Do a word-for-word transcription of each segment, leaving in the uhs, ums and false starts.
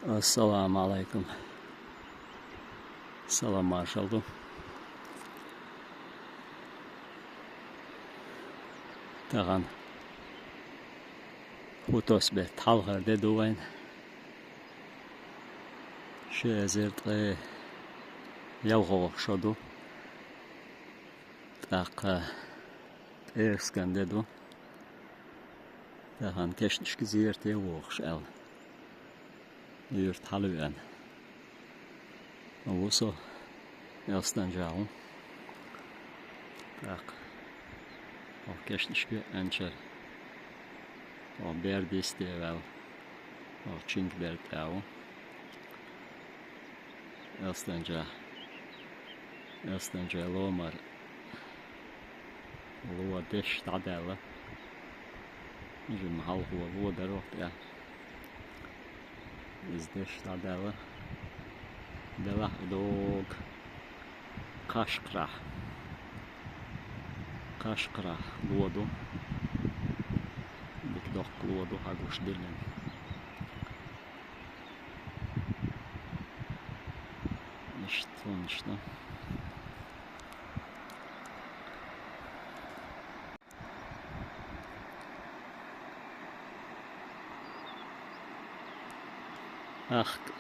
Ассаламу Ӏалайкум. Салам маршал ду. Тахан хӀу тосбетта хьалхара де ду вайн. Ши эзар ткъе ялхолгӀа шо ду. ТӀаккха пӀераскан де ду. Тахан кешнашка зерате вохуш аьлла, юьрта хьалавеана ву со, Элстанжа ву. ТӀаккха оха кешнашка веанчара, оха бер дисте ваьлла, оха Чингберда тӀе ву. Элстанжа, Элстанжа ломара ло деш дӀадаьлла. Жима хьалхо ло дара оха тӀе. Иза деш дӀадаьлла. Делахь а догу Кашкарахь. Кашкарахь ло ду. Дика доккха ло ду, хьагуш диллина. Иштта хӀуманаш ду. Ахка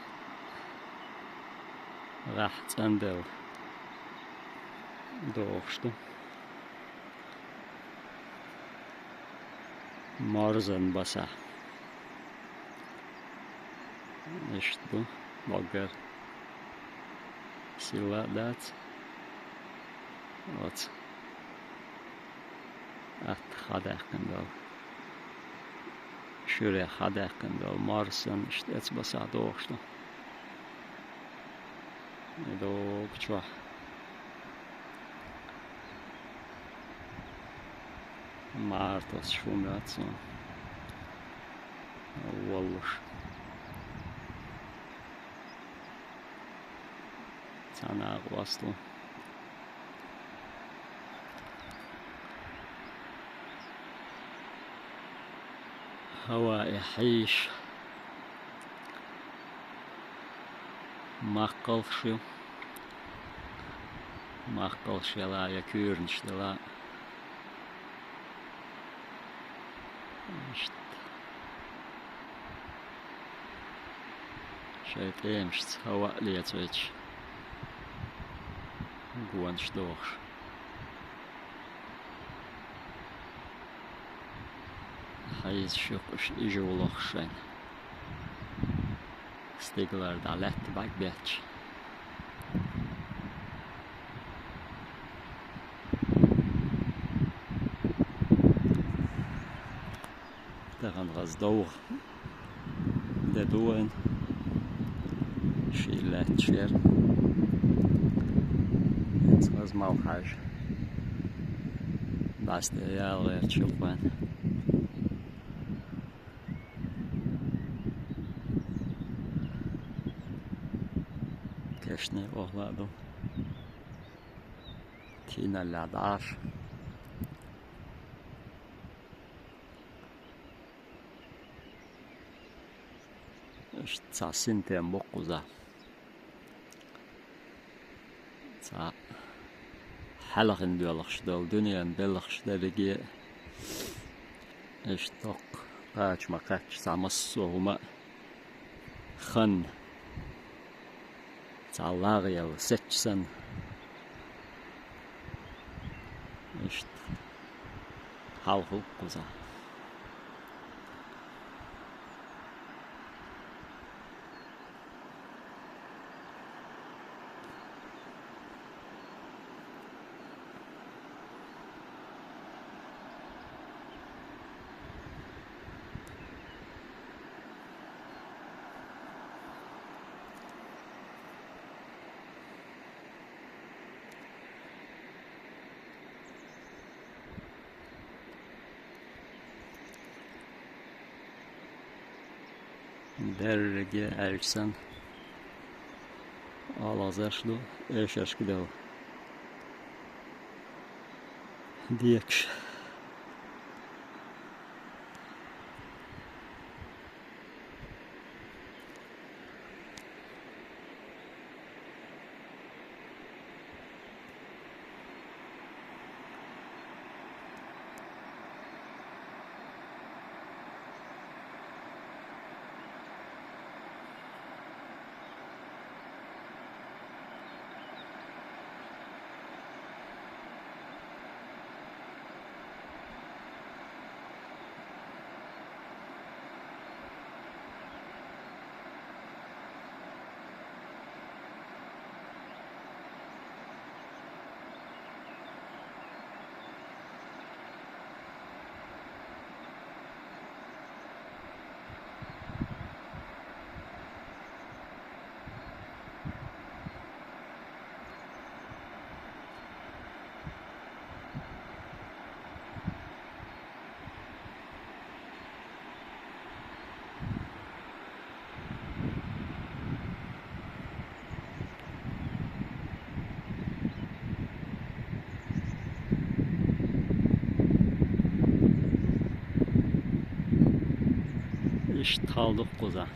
гӀехь цӀанделла догӀуш ду. Морзан басахь. Иштта ду, боггар. Сила а дац. Оцу атта хьадаьккхина долу, шуьре хьадаьккхина долу морзан иштта эцу басахь догӀуш ду. И догу чохь. Мартос шу моьтту суна. Воллуш. Цхьана а къоста. Хьава и хьийша. Маккхалш ю. Маккхалш яла я куьйранаш дала. Иштта. Шайн тӀемашца хьава а лецавечу гонаш дохуш. Хьайзаш юккъуш ижа вулахуш шайна. Стигалара дӀа лаьтта бӀаьг бетташ. Тахана хаза довха де ду вайн. Ший лаьтташ яра. Хаза мал хьаьжа. Баста яла гӀерташ юккъе вайн. Кешнийн охьла а ду. Тийналла дӀаш. Иштта цхьа синтем бу кхуза. Цхьа хьалхина доьлхуш долу дуьненан белхаш дерриге а, иштта доккха кхача ма кхаьчча, цхьа массо а хӀума а ханна, цхьа лагӀъелла сецча санна, иштта хьалха хӀума кхуза. Дерриге аьлча санна, олхазарш ду эшаршка делла декаш. Ишт талдукъ къуза.